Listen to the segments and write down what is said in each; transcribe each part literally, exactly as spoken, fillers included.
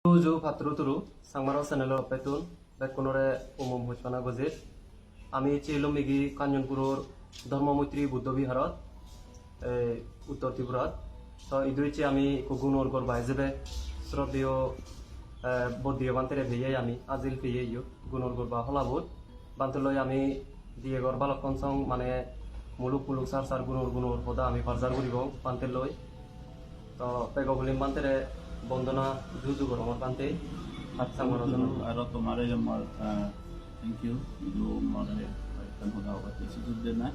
Ju ju patturu turu, Changmaro channel-or toroppetun bekkunore umum hojpana gojir. Ami ecche elong migi Kanchonpuror Dharma Moitri Buddho Biharot, eh, Uttor Tripurat. To idu ecche ami ekko gunor gorba ijebe sroddheyo, eh, Boddiyo Bhantere peyei ami, ajil peyei iyot gunor gorba holabot. Bhante loi ami diye gor balokkon song mane muluk muluk sar sar gunor gunor hoda ami parjar guribong Bhante loi. To bego hulim Bhantere bondona ju ju gorongor Bhante. Acha, moro jono. Aro tomare ye mor, ah, thank you. Idu more ekkan hoda hobatte sujog denai.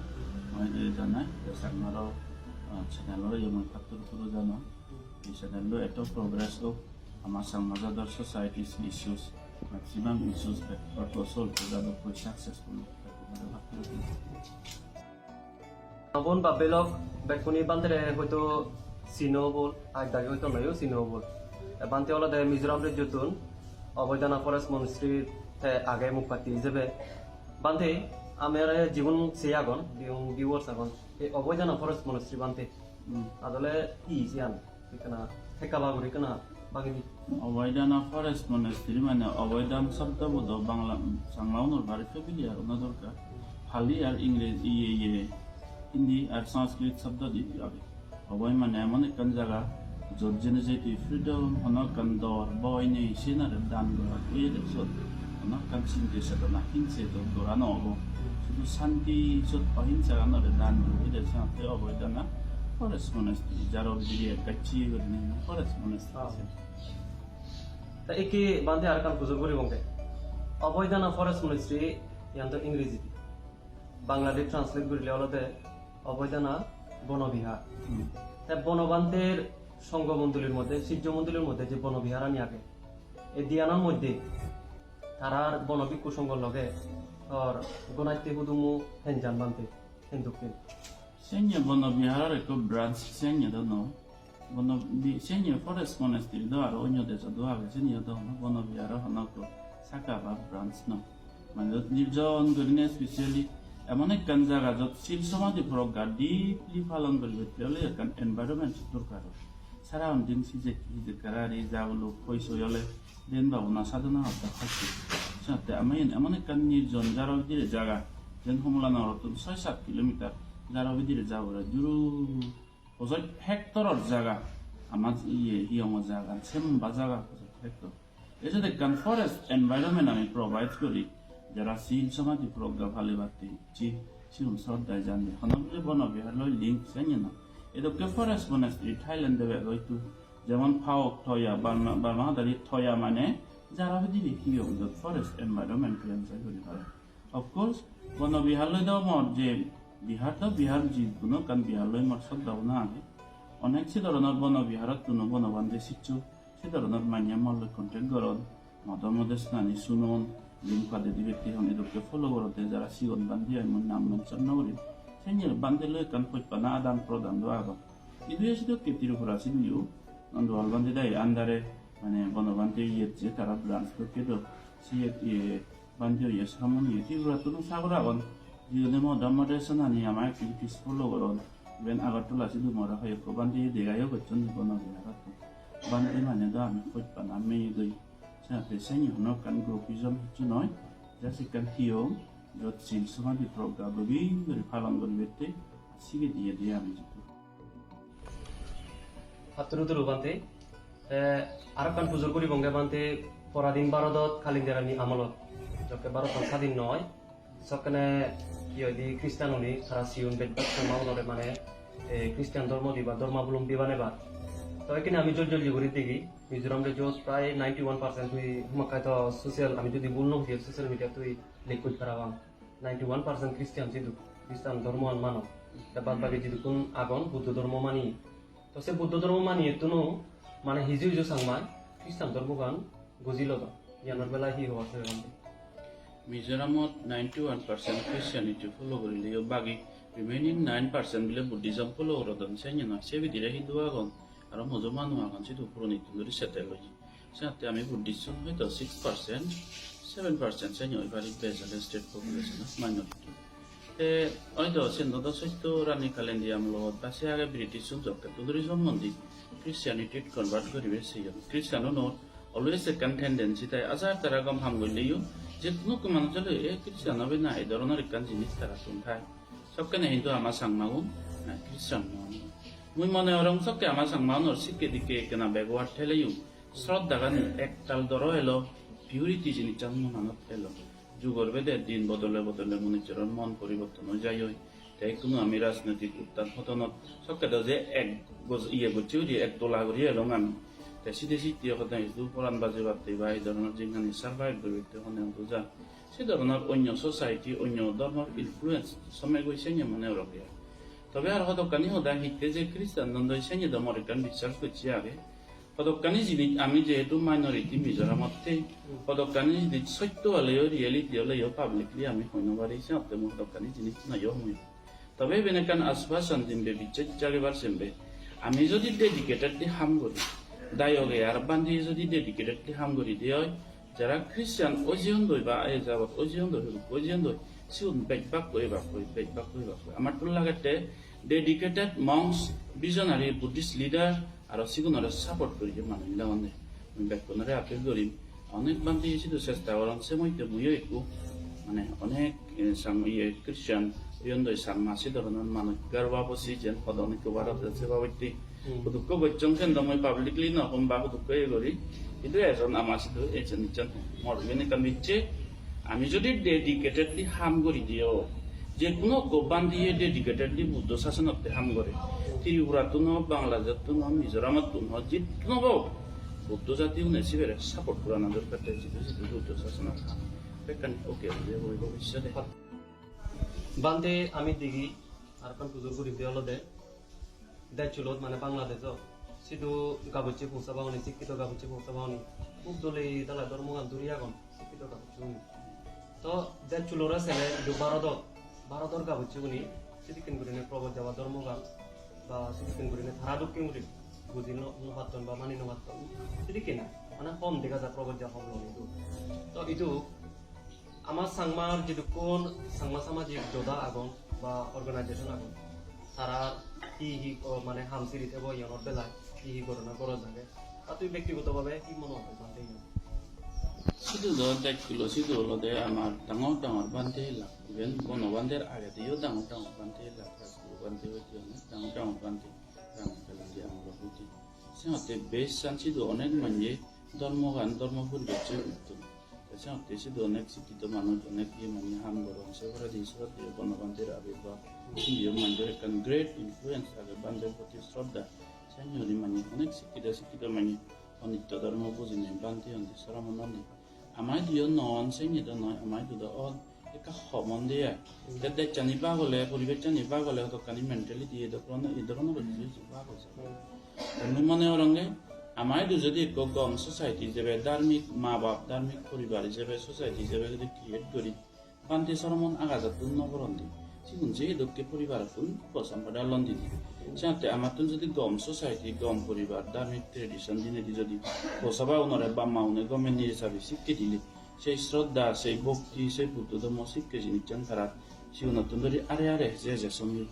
Moi je janai, je Changmaro, ah, channel-ore ye moi patturu turu janai. Ei channel-lo eto progress ok, ama Changma jador societies issues, maximum issues ekko solve jadok, successful ok. Bon ba belok bekkune Bhantere hoito sino obol, ek dagi hoito noyo sino obol. E Bhante olode Mizoram rejjottun Abhay Dana Forest Monastery te age mukpatti ijebe. Bhante, amare jigun sei agon, jigun viewers agon, ei Abhay Dana Forest Monastery Bhante. Hmm. Adole hi siyan? Ekkana hekkaba guri ekkana bagi di. Abhay Dana Forest Monastery mane Abhay Dan sobdobo do Bangla, Changma unor bari familiar ona dorkar. Pali ar Ingreji, iye, iye, Hindi ar Sanskrit sobdo di age. Abhay mane emon ekkan jaga, jot jeinei je tui freedom, hono ekkan dor, boi nei, siyenore dan gora oye de sot. Hono ekkan sinte chetona, hingse dor gora no obo. Sudu santi, sot ohingsaganore dan gora oye de, senotte Abhay Dana Forest Monastery, jaro bidire ek gacche gurinei Forest Monastery. Ah. Te ikke Bhante arekkan pujor guribonge. Abhay Dana Forest Monastery, iyan to Ingreji di. Bangla di translate gurile olode Abhay Dana Bono Bihar. Hmm. Te Bono Bhanter songho mondolir moddhe, sijjo mondolir moddhe je Bono Biharani age, ei diyanor moddhe tarar Bono Bhikkhu Songhor loge tor gonatte hudumo henjan Bhante, hendokken. Senne Bono Biharor ekko branch senne do noi. Bono Bi-, senne Forest Monastery do aro onyo dejo do age, senne do hono Bono Biharo hono ekko sakha ba branch noi. Mane nirjon gurinei specially emon ekkan jaga jot sil somadhi progga deeply palon guribatte ole ekkan environment dorkar oi. Sara un din sijek hijek garari jaguluk hoi soi ole den bhabona sadhona hotte hotte. Senotte ami iyen emon ekkan nirjon jaro bidire jaga, jen Homola Nagorottun soi sat kilometer jaro bidire jabore juru pojoj hectare-or jaga, ama iye hiyongo jaga, semba jaga pojoj hectare. Ejot ekkan forest environment ami provide guri, jara sil somadhi progga palibatte icche, sigun sroddha jani. Hono bile Bono Bihar loi link senne noi. Edokke forest monastery Thailand-e bego idu. Jemon Phaok Thoya, Burma, Burma hodari Thoya mane jara bidire hiyong jot forest environment-an enjoy guri pare. Of course, Bono Bihar loi do mor je Bihar do Bihar, je hono ekkan Bihar loi mor sroddha bhabona age. Onek se dhoronor Bono Biharottun o Bono Bhante siccho, se dhoronor manye mor loi contact goron, mo dhormo desnani sunon, link pade dibatte hon, edokke follow goronde jara sigon Bhante, ami mui nam mention no gorim. Senne Bhante loi ekkan hojpana adan prodan do agon. Idu-o sedokke Tripura sidu-o, Nandopal Bhante dagi under-e, mane Bono Bhante iyet je tara branch dokke do, siyet iye Bhante oye, sramon oye, Tripurattun sagor agon. Jiyune mo dhormo desonani ama activities follow goron. Iben Agartala sidu more hoyekko Bhante degayo gocchon Bono Biharottun. Bhante mane do ami hojpana meye doi. Senotte senne hono ekkan groupism hissu noi. Just ekkan hiyong, jot sil somadhi progga gobin guri palon guribatte sige diye diye ami jiddur. Patturu turu Bhante. Te aro ekkan pujor guribonge Bhante, poradin Bharodot Kalindirani amolot, jokke Bharottan sadin noi, sokkene hi hoide Christian-une tara siun bej bej Changma-unore mane, eh, Christian dhormo dibar, dhormabolombi banebar. To ekkene ami jol jol guri degi, Mizoram rejjot prai ninety one percent tui hamakkai to social, ami jodi bul no hoide social media tui lekkoj parapang. Ninety one percent Christian sidu, Christian dhormoan mano. Te bad bagi jidukkun agon Buddho dhormo mani. To se Buddho dhormo maniyettun o mane hiju hiju Changmai Christian dhormogan gojilodon. Iyanor belai hi hobar sebe Bhante? Mizoramot ninety one percent Christianity follow gurileyo bagi remaining nine percent bile Buddhism follow gorodon, senne noi. Se bidire Hindu agon, aro Musolman-o agon, sidu puronittun dhuri settle oye. Senotte ami Buddhist-un hoito six percent, seven percent senne oi pari bej ole state population-ot minority. Te hoito siyen do sotto Rani Kalindi amolot ba se age British-un jokkettun dhuri sombondi Christianity-t convert guribe seyon. Christian-unor Always ekkan tendency thai, ajar tara gom ham goilleyo, je hono ekko manuj ole, "E Christian obe na?" Ei dhoronor ekkan jinis tarattun thai. Sokkene hintu ama Changmagun, eh, Christian noi. Mui mone gorong sokke ama Changmagunor sikke dikke ekkena backward theleyo, sroddhagani ektal doro elo, purity jinissan monanot elo. Jugor bede din bodole bodole manuchor mon poriborton oi jai oi. Te ikkunu ami rajnoitik uttan podonot sokke do je ek goj-, iye gocche guri, ek dola guri elong ami. Te side sitte hoda idu poran bajebatte ba ei dhoronor jinghani survive guribatte hone udu ja. Se dhoronor onyo society, onyo dhormor influence somegoi senne mone gorong. Tobe ar hodokkani hoda hitte je Christian dondoi senne do mor ekkan biswas gocche age. Hodokkani jinis ami jehetu minority Mizoramotte, hodokkani jinis sotto oleyo, reality oleyo publicly ami hoi no pari, senotte mui hodokkani jinis noyo mui. Tobe iben ekkan asbasan dimbe, bicches jagebar sembe. Ami jodi dedicatedly ham guri, dayoge ar bhante jodi dedicatedly ham guri de oi, jara Christian oi jeyondoi ba ei jabot oi jeyondoi, huduk oi jeyondoi, sigun bej bak oi bak oi, bej bak oi bak oi. Amattun lagette dedicated monks, visionary Buddhist leader, aro sigunore support guriye manuj lagonde. Mui bekkunore appeal gurim, onek bhante sidu chesta goron, se moddhe muiyo ekku, mane onek, eh, Chang-, iye, Christian, oyondoi Changma, se dhoronor manuj, Garba Bosi jen hodon ekku Bharotot se babotte. Hmm. Hudukko gocchong sen do mui publicly no hom ba hudukko iye guri, hintu ejon ama sidu ejon ichan mor iben ekkan bicche, ami jodi dedicatedly ham guri diyo, je hono ekko bhante dedicatedly Buddho sasonotte ham gore, Tripurattun ho, Bangladesh-ottun ho, Mizoramottun ho, jittun ho, Buddho jati une sibere support gorana dorkar, te jidu jidu Buddho sasonor ham bekkani okay oye guri bobissote. Bhante, ami degi ar ekkan pujor guri de olode, dejhulot mane Bangladeshot sidu gabucche pousabaguni, sikkito gabucche pousabaguni hub dole dala dhormogan dhuri agon, sikkito gabuccheguni. To dejhulore sele idu Bharodot, Bharodor gabuccheguni sidikken gurinei probojja ba dhormogan ba sidikken gurinei tara dokken guri buji no, no patton ba mani no patton. Sidikken mane hom dega jai probojja hom loi idu. To idu ama Changmar jidukkun Changma samajik joda agon ba organization agon, tara hi hi, o, mane ham siri thebo iyonor belai hi hi gorana goroj age? Ar tui bektigoto bhabe hi mone hoi bhante iyan? Sidu do dejhulo, sidu olode amar dangor dangor bhante elak. Iben Bono bhanter agediyo dangor dangor bhante elak. Rajguru bhante hoide onek dangor dangor bhante. Ramakalandi amolo hoide. Senotte bej san sidu onek manye dhormogan, dhormo poribesh utton. Te senotte sidu onek sikkito manuj, onek iye manye ham goron. Se poredi sroddheyo Bono bhanter abirbhab. Indiyo manjor ekkan great influence age, bhanter proti shraddha. Senne guri manye onek sikkito, sikkito manye onitto dhormo bujinei bhante ondi, sramon ondi. Ama idu yo non, senne do noi, ama idu do on. Ekka hom onde ai. Te dejchani bag ole, poribejchani bag ole, hodokkani mentality edok ron-, edok ron-, bag oi jai. Te mui mone gorongge, ama idu jodi ekko gom society ijebe, dharmik ma bap, dharmik poribar ijebe, society ijebe jodi create guri, bhante sramon agajottun no poron de. Sigun je edokke poribarottun posampada lon didi. Senotte amattun jodi gom society, gom poribar, dharmik tradition dinedi jodi posabagunore bap ma une gome nije sabi sikke dile, sei shraddha, sei bhokti, sei Buddho dhormo sikke jinissan tara sigunottun dhuri are are je je songgi.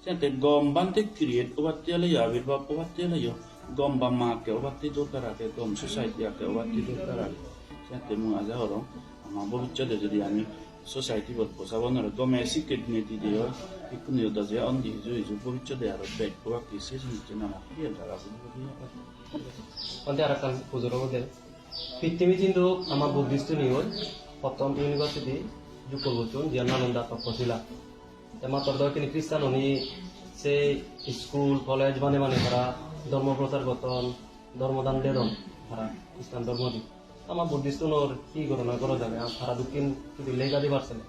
Senotte gom bhante create obatte oleyo, abirbhab obatte oleyo, gom bap ma akke obatte dorkar age, gom society akke obatte dorkar age. Senotte mui aja gorong, ama bobissote jodi ami society bot posabanore gome sikke dinei dide oi, ikkunu yo doje ondi hiju hiju bobissote aro bej obakke se jinissan ama iyen tara bujibode. Onde arekkan pujor obode. Pittimit hintu ama Buddhist-uniyoi pottom university jukkol gocchon, jiyan Nalanda Takkhashila. Te mattor do ekkene Christian-uni se school, college banei banei tara dhormo prochar gotton, dhormo dan dedon tara Christian dhormo di. Ama Buddhist-unor hi gorana goroj age, ar tara dokken jodi lega dibar sele?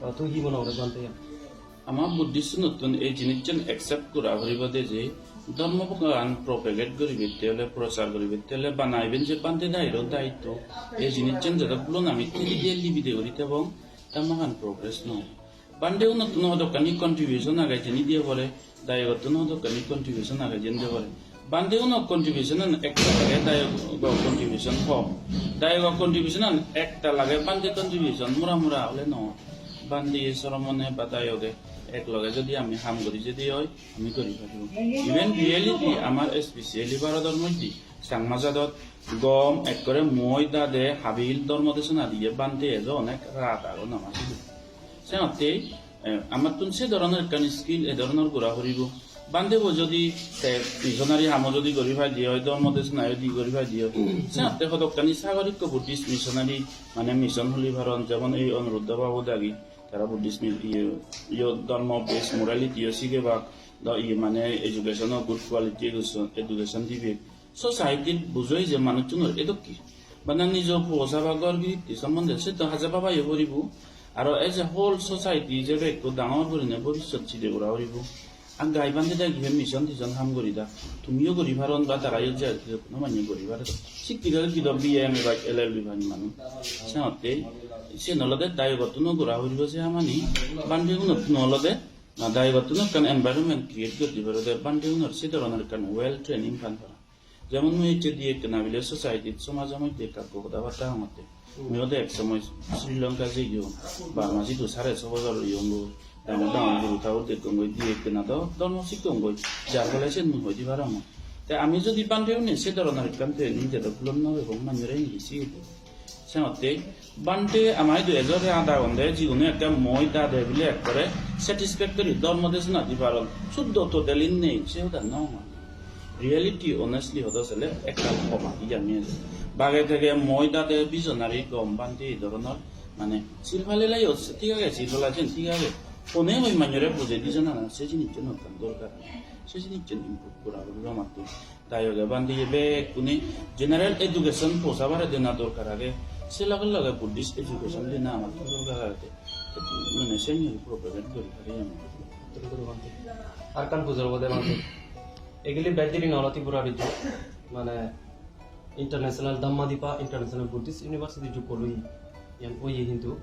To tui hi mone goro bhante iyan? Ama Buddhist-unottun ei jinissan accept gora poribo de je dhormogan propagate guribette ole, prochar guribette ole bana iben je bhante dayiro dayitto, ei jinissan jodok bulon ami tuli diye libide guri thebong, ta mahan progress no oi. Bhante-unottun hodokkani contribution age jeni diye pore, dayogottun hodokkani contribution age jeni diye pore. Bhante-uno contribution-an ektal age, dayogo contribution hom. Dayogo contribution-an ektal age, bhante contribution mora mora ole no. Bhante sramone ba dayoge ek loge jodi ami ham guri jedi oi, ami guri paribo. Even reality amar specially Bharodor moddhe Changma jadot gom ekkore moi dade habil dhormo desona diye bhante ejo onek rat agon ama sidu. Senottei, eh, amattun se dhoronor ekkan skill, e dhoronor gora puribo. Bhantebo jodi te missionary hamo jodi gori pai diye oi, dhormo desona jodi gori pai diye oi, senotte hodokkani sagor ikko Buddhist missionary, mane mission huli paron, jemon ei Anuruddha babu dagi, tara Buddhist mi-, iye, iyo dhormo based morality o sigebak, do iye mane education o good quality education, education dibek. Society-r bujoi je manuchunor edokke. Bana nijo po saba ghor giritti sombonde se to haja baba yo poribo. Aro as a whole society ijebe ekko dangor gurinei bhobissot side gora poribo. Ar gai bhante dagi he mission tison ham guri da. Tumiyo guri paron ba tarayo je je hono manye guri pare. Sikkito sikkito B A M A ba L L B pani manuj. Senotte siyen olode dayogottun gora poribo se hamani. Bhante gunottun olode, na dayogottun ekkan environment create guri di parode. Bhante gunor se dhoronor ekkan well training pan para. Jemon mui ecche di ekkena bile society-t, somajo moddhe ekka ekka hoda batta hongotte. Hmm. Mui ode ek somoy Sri Lanka jeyong, Burma sidu sare so bojor royonggoi, dangor dangor guru thakur dekkongoi, di ekkena do dhormo sikkongoi, jar phole siyen mui hoi di parongor. Te ami jodi bhante une se dhoronor ekkan training jedok lon no pebong, manjore indi sigede. Senotte bhante ama idu ejo rat agonde, jigune ekke moi dade bile ekkore satisfactory dhormo desona di paron. Suddo totally nei, se hoda no hoi. Reality, honestly hodo sele ektal hom agi ami ejo. Bage tege moi dade visionary gom bhante ei dhoronor, mane, sil pale layo thik age, sil pala jen thik age. Hone hoi manjore bujei di jana na, se jinissan ekkan dorkar. Se jinissan improve gora puribo amattun. Dayoge bhante ye bekkune general education posabare dena dorkar age, se loge loge Buddhist education dena amattun dorkar age. Mane senior propagate guri pari ami. Turu turu bhante. Arkan pujor obode bhante. Egili bej diri nolo Tripura bidde. Mane International Dhammadipa International Buddhist University jukko loi iyan oye hintu.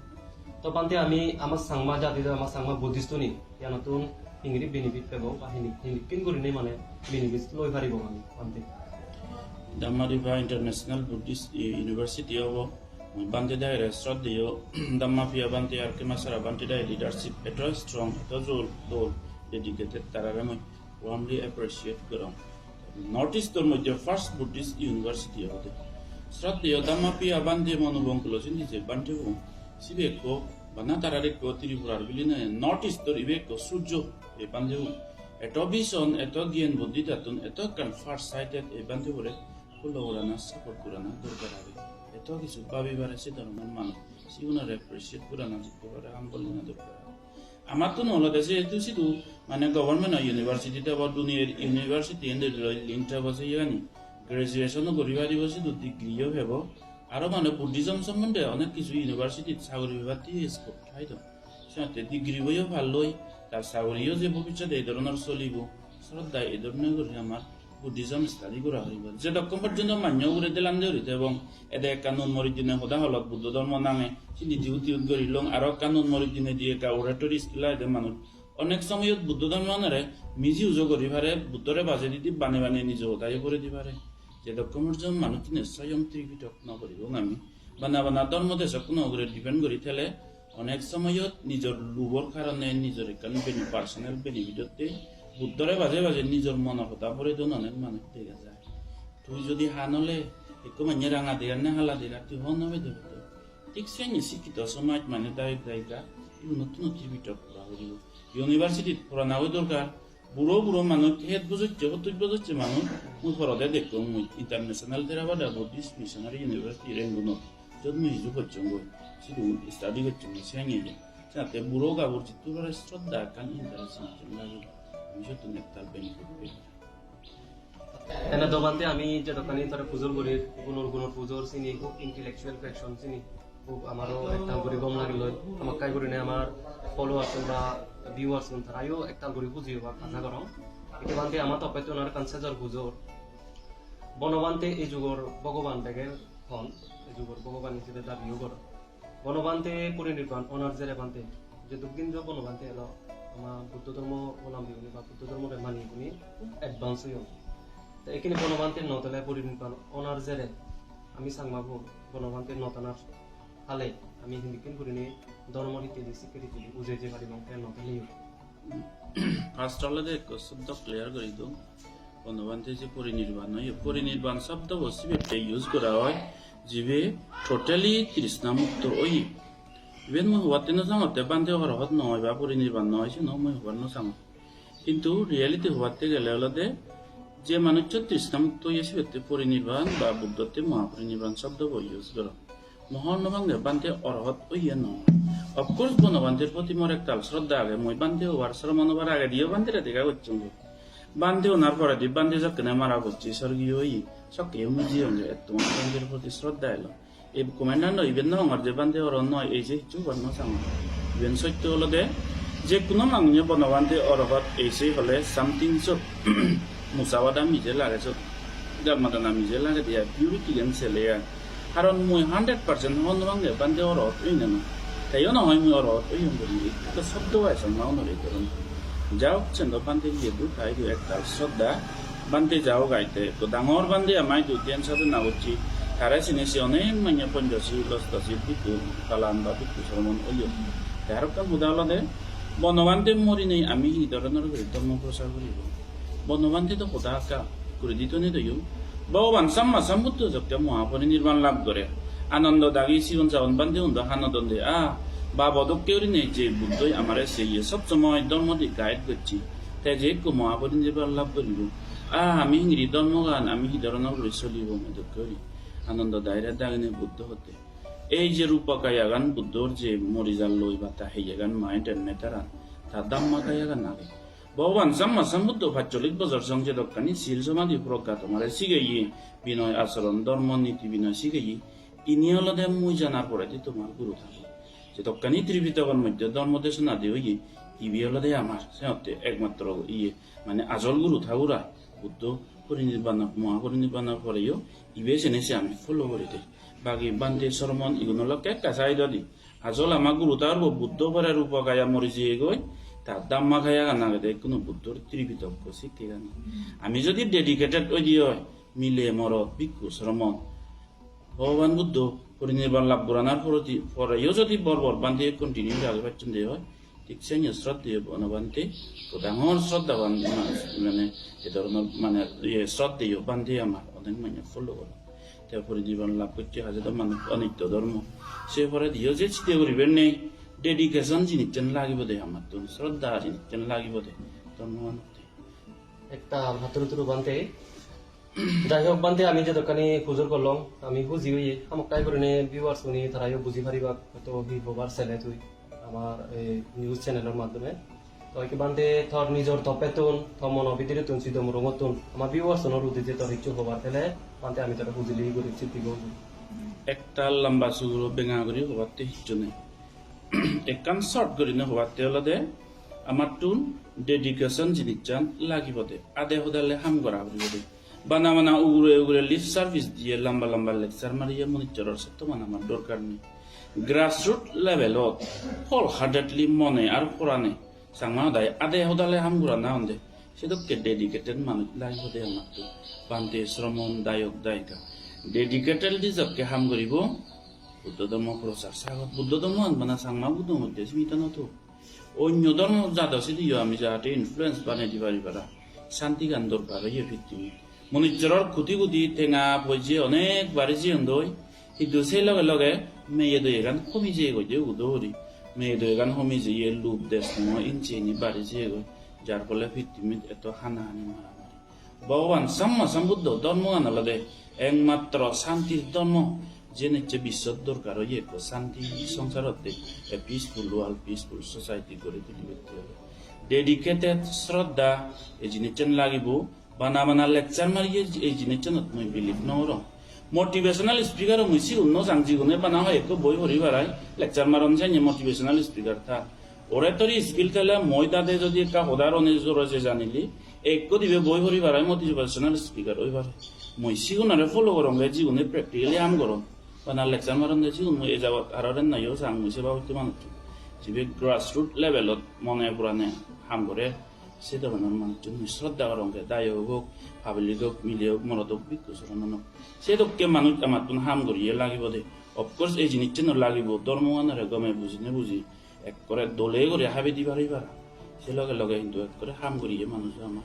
To bhante ami ama Changma jati do ama Changma Buddhist tuni iyanottun hingiri benefit pebo ba hini-, hinikken gurinei mane benefit loi paribo ami bhante. Dhammadipa International Buddhist University obo. Mui bhante dagire sroddheyo Dhammapiya bhante ar Kemasara bhante dagi leadership eto strong, eto jor, dol, dedicated, tarare mui warmly appreciate gorong. North East-or moddhe first Buddhist university obode. Sroddheyo Dhammapiya bhante Monu Bongkulo sindi je bhante bo, sibe ekko bana tarar ekko Tripurar bili noi, North East-or ibe ekko surjo ei bhante bo. Eto vision, eto gyan buddhi tattun, eto ekkan far sighted ei bhante bore follow gorana, support gorana dorkar age. Eto kichu bhabi pare se dhoronor manuj, sigunore appreciate gorana jitte pare ham gorana dorkar age. Amattun olode jehetu sidu mane government o university tebo, duniyar university ende loi link tebo se iyani. Graduation o guri paribo sidu, degree o pebo. Aro mane Buddhism sombonde onek kichu university t sagori pebatte scope thai do. Senotte degree boyo palloi, tar sagoriyo je bobissote ei dhoronor solibo. Sroddha ei dhoronor guri amar Buddhism study gora poribo. Jedokkon porjonto manjo ugure delande guri thebong, ede ekka nun moris dinei hoda holot Buddho dhormo nange, sindi jiut tiut guri long, aro ekka nun moris dinei di ekka oratory skill agede manuj. Onek somoyot Buddho dhormo anore misuse o guri pare, Buddhore bajei didi bane bane nijo hodayo guri di pare. Jedokkon porjonto manuchchune soyong Tripitok no poribong ami, bana bana dhormo desokkuno ugure depend guri thele, onek somoyot nijor lubor karone, nijor ekkan bene-, personal benefit otte Buddhore bajei bajei nijor mono hoda pore don onek manuj dega jai. Tui jodi han ole ekko manye ranga degar ne hala degar, tui hon hobe de hobe. Thik senne sikkito somaj mane dayok dayika, igunottuno Tripitok pora poribo. University-t porana oi dorkar, buro buro manuj, het bujocche, hottuj bujocche manuj, mui porode dekkong mui International Theravada Buddhist Missionary University Rangoon-ot, jiyot mui hiju gocchonggoi, sidu study gocchonggoi, siyani je. Siyate buro gabur jittur pare sroddha ekkan interest lage. Ami siyottun ektal benefit pei. Ene do bhante ami jedokkani tore pujor guri, gunor gunor pujor sini, hub intellectual question sini. Hub amaro ektal guri gom lagiloi. Hamakkai gurinei amar followers un ba viewers un tarayo ektal guri buji obak aja gorong. Ikke bhante ama toppettun ar ekkan sejor pujor. Bono bhante ei jugor Bhogoban bege hon, ei jugor Bhogoban hijebe dabiyo goron. Bono bhante porinirban onar jere bhante, jeduk din jo Bono bhante elo, ama Buddho dhormo olambi guni ba Buddho dhormore mani guni hub advance oyon. Te ekkene Bono bhante no tele porinirban onar jere ami Changmagun Bono bhante no tanar hale ami hindikken gurinei dhormo riti di sikke riti di ujei jei paribong te no teleyo. First olode ekko suddo clear guri dong. Bono Bhante je porinirban oye, porinirban sobdobo sibette use gora oi, jibe totally trishna mukto oye. Iben mui hobatte no sangotte Bhante orohot noi ba porinirban noi, sino mui hobar no sangor. Hintu reality hobatte gele olode je manuccho trishna mukto oye sibette porinirban ba Buddhotte Mahaporinirban sobdobo use goron. Mui hobor no pang de Bhante orohot oye no. Of course, Bono Bhanter proti mor ektal sroddha age, mui Bhante obar sromon obar agediyo Bhantere dega gocchong. Bhante onar poredi Bhante jokkene mara gocche, sorgiyo oye, sokkeyo mui jiyonge, etto Bhanter proti sroddha elo. Ei comment-an do iben no hongor je Bhante orohot noi, ei je hissu hobar no sangor. Iben sotto olode je kuno manunye Bono Bhante orohot ei sei hole something sot musawada mije lage sot, jalmadana mije lage de ai, purity-gan sele ai. Karon mui hundred percent hobor no pang de Bhante orohot oye na noi. Teyo no hoi mui orohot oyong guri, ekko sobdo bai sonna onore goron. Ja hok, sen do Bhante iye du, tai du ektal sroddha. Bhante ja hok, aite ekko dangor Bhante ama idu dhyan sadhona gocche. Tare sini se onek manye Panchashil, Oshashil bhikkhu palan ba bhikkhu sromon oyon. Te aro ekkan hoda olode, Bono Bhante morinei ami hi dhoronor guri dhormo prochar guribo? Bono Bhante do hoda ekka guri di toni doyo. Bhogoban Samma Sambuddho jokke Mahaporinirban lab gore, Anando dagi sigon sagon Bhante undo hanodon de, "Ah, babo dokke gurinei je Buddhoi amare seye sob somoi dhormo di guide gocche, te je ekko Mahaporinirban lab guribo. Ah, ami hingiri dhormogan, ami hi dhoronor guri solibo me dokke guri?" Anando daire dagine Buddho hotte, "Ei je rupa kayagan Buddhor je mori jalloi ba ta heyegan, mind and matter-an, ta Dhamma kayagan age. Bhogoban Samma Sambuddho pachchollish bojor song jedokkani sil somadhi progga tomare sigeye, binoy achoron dhormo niti binoy sigeye, ini olode mui janar poredi tomar guru thakur. Jedokkani Tripitokor moddhe dhormo desona de oye, ibe olode amar, senotte ekmatro iye, mane ajol guru thakur ai. Buddho porinirban, Mahaporinirbanar poreyo ibe sene se ami follow guri de. Bagi Bhante sromon igun olokke ekka side odi. Ajol ama guru thakurbo Buddho pore rupa kaya mori jeyegoi, ta Dhamma kayagan agede ekkuno Buddhor Tripitokko sikkegani. Ami jodi dedicated oide oi, mile morot bhikkhu sromon, Bhogoban Buddho porinirban lab goranar poredi, poreyo jodi bor bor Bhante continue age pacchon de oi, thik seniyo sroddheyo Bono Bhante, ekko dangor sroddhaban ma-, mane, e dhoronor mane, iye, sroddheyo Bhante amar, onek manye follow goron. Te porinirban lab gocche haje do manuj onitto dhormo. Se porediyo je side guribar nei, dedication jinissan lagibo de amattun, sroddha jinissan lagibo de dhormo manutte. Ektal hatturu turu Bhante. Jai hok Bhante, ami jedokkani pujor gollong, ami huji oye, hamakkai gurinei viewers-une tarayo buji paribak, hoito hi hobar sele tui amar ei news channel-or maddhome. To ikke Bhante, tor nijor toppettun, tor mono bidirettun, sido murongottun ama viewers-unor uddije tor hissu hobar thele, Bhante, ami tore hujili guri sitti gom. Ektal lamba suguro benga guri hobatte hissu nei. Ekkan short gurinei hobatte olode amattun dedication jinissan lagibode, ade hodale ham gora puribode. Bana bana ugure ugure lip service diye, lamba lamba lecture mariye munissoror sottoman amar dorkar nei. Grassroot levelot wholeheartedly mone ar porane Changma hodai ade hodale ham gorana honde, sedokke dedicated manuj lagibode amattun. Bhante, sromon, dayok, dayika, dedicatedly jokke ham guribo, Buddho dhormo prochar sagot. Buddho dhormoan bana Changma Buddho moddhe simito no thok. Onyo dhormo jado sidiyo ami jahate influence banei di pari para. Santigan dorkar oye pittimit. Munissoror koti koti tenga poije onek bari jeyondoi, hintu sei loge loge meye doyegan homi jeyegoi de udo guri. Meye doyegan homi jeye, lub des mo inchi ini bari jeyegoi, jar phole pittimit eto hanahani maramari. Bhogoban Samma Sambuddho dhormogan olode ekmatro santir dhormo, jen ecche bissot dorkar oye ekko santi songsarotte, a peaceful world, peaceful society gori tulibatte ole. Dedicated, shraddha, ei jinissan lagibo. Bana bana lecture mariye ei jinissanot mui believe no gorong. Motivational speaker-o mui sigun no sang, jigune bana hoi ekko boi pori parai, lecture maron janye motivational speaker ta. Oratory skill thele moi tade jodi ekka hoda rone jore je janile, ekko dibe boi pori parai motivational speaker oi pare. Mui sigunore follow goronge, jigune practically ham goron. Bana lecture maronde sigun mui e jabot aro ren nayo sang, mui se babotte manucchun. Jibe grassroot levelot mone purane ham gore, se dhoronor manucchun mui shraddha goronge, dayok ok, public ok, mile ok, morot ok, bhikkhu soronon ok. Se dokke manuj amattun ham goriye lagibode. Of course, ei jinissan o lagibo, dhormoganore gome bujine buji, ekkore dole guri habi di pari para. Se loge loge hintu ekkore ham goriye manuj ama.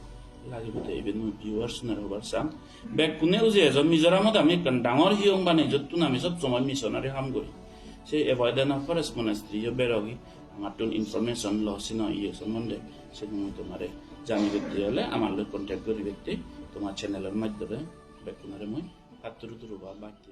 Lagibode iben mui viewers-unore hobar sang. Bekkune uje ejon, Mizoramot ami ekkan dangor hiyong banei, jottun ami sob somoi missionary ham guri. Se Avoidance of Forest Monastery-o berogi, amattun information lo, sino iye sombonde, sen mui tomare janibette ole amar loi contact guribette, toma channel-or maddhome bekkunore mui patturu turu ba batti.